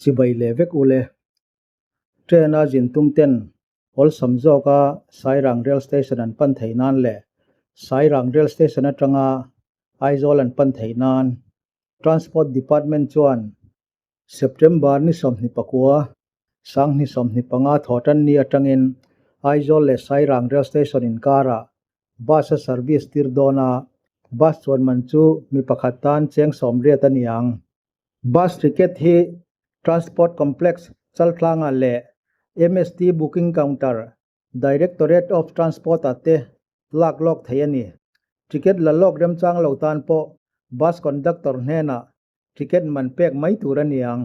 Chibai leh vek ule. Train a zin tum ten awlsam zawka Sairang Rail Station an pan theih nan leh Sairang Rail Station atanga Aizawl an pan theih nan Transport Department chuan September ni 29, 2025 thawhtanni atangin Aizawl leh Sairang Rail Station inkarah Bus a service tir dawn a, bus chuan man chu mi pakhat tan cheng 80 a ni ang. Bus ticket hi Transport Complex Chaltlanga leh MST Booking Counter, Directorate of Transport-ah te lak lawk theih a ni. Ticket la lawk remchang lo tan pawh bus conductor hnenah ticket man pek mai tur a ni ang.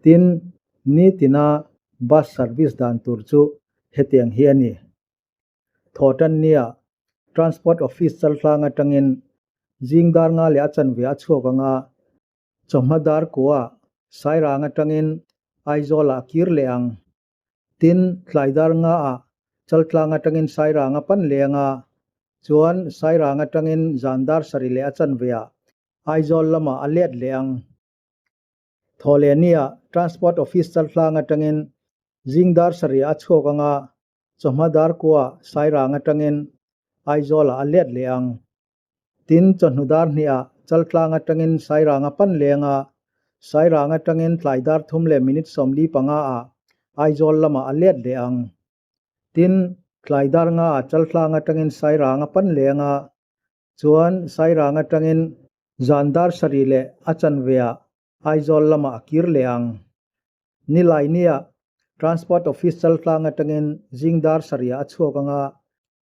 Tin, nitina bus service dan tur chu hetiang hi a ni. Thawhtannia Transport Office Chaltlang atangin zing dar nga leh a chanve a chhuak anga chawhma dar kua Sairang atangin Aizawlah a kir leh ang. Tin, tlai dar nga ah Chaltlang atangin Sairang a pan leh anga chuan Sairang atangin zan dar sarih leh a chanve ah Aizawl lamah a let leh ang. Thawhlehnia Transport Office Chaltlang atangin zing dar sarih a chhuak anga Chawhma dar kua Sairang atangin Aizawlah a let leh ang. Tin, chawhnu dar hnihah Chaltlang atangin Sairang a pan leng a, Sairang atangin tlai dar thum leh minute 45 ah Aizawl lamah a let leh ang. Tin, tlai dar nga ah Chaltlang atangin Sairang a pan leng a, chuan Sairang atangin zan dar sarih leh a chanve ah Aizawl lamah a kir leh ang. Nilainia Transport Office Chaltlang atangin zing dar sarih ah a chhuak anga,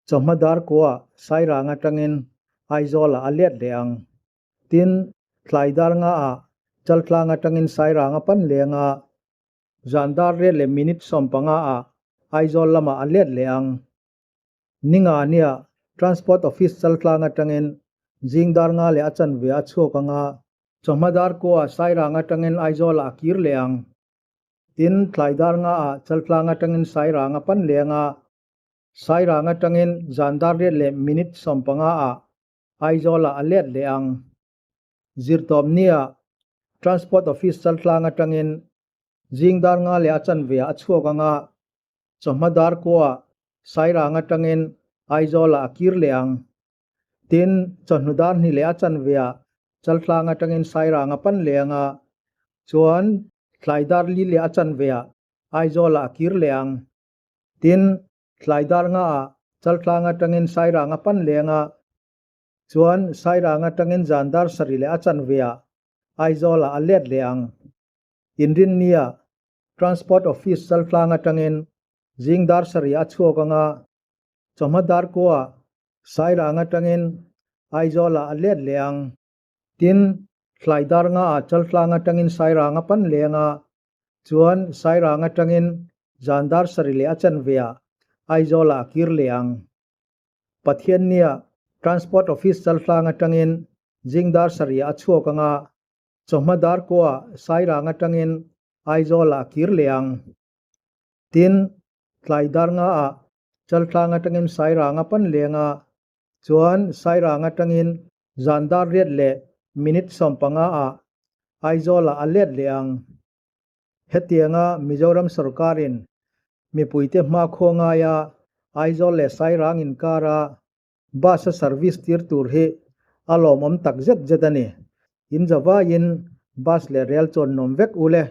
chawhma dar kuah Sairang atangin Aizawlah a let leh ang. Tin, tlai dar nga ah Chaltlang atangin Sairang a pan leh anga, zan dar riat leh minute 15 ah Aizawl lamah a let leh ang. Ningania Transport Office Chaltlang atangin zing dar nga leh a chanve a chhuak anga, Chawhma dar kua Sairang atangin Aizawlah a kir leh ang. Tin, tlai dar nga ah Chaltlang atangin Sairang a pan leh ang a, Sairang atangin zan dar riat leh minute 15 ah Aizawlah a let leh ang. Zirtawpnia Transport Office Chaltlang atangin zing dar nga leh a chanve ah a chhuak ang a, chawhma dar kua Sairang atangin Aizawlah a kir leh ang. Tin, chawhnu dar hnih leh a chanve ah Chaltlang atangin Sairang a pan leh ang a, chuan tlai dar li leh a chanve ah Aizawl ah a kir leh ang. Tin, tlai dar nga ah Chaltlang atangin Sairang a pan leh ang a, chuan Sairang atangin zan dar sarih leh a chanve ah Aizawl ah a let leh ang. Inrinnia Transport Office Chaltlang atangin zing dar sarih a chhuak ang a, chawhma dar kua Sairang atangin Aizawlah a let leh ang. Tin, tlai dar nga ah Chaltlang atangin Sairang a pan leh ang a, chuan Sairang atangin zan dar sarih leh a chanve ah Aizawlah a kir leh ang. Pathiannia Transport Office Chaltlang atangin zing dar sarih ah a chhuak ang a, chawhma dar kua Sairang atangin Aizawlah a kir leh ang. Tin, tlai dar nga ah Chaltlang atangin Sairang a pan leng a, chuan Sairang atangin zan dar riat leh minute 15 ah Aizawlah a let leh ang. Hetianga Mizoram sorkarin mipuite hmakhua ngaia Aizawl leh Sairang inkara bus a service tir tur hi a lawmawm tak zet zet a ni. In zavaiin bus leh rel chuan nuam vek ule.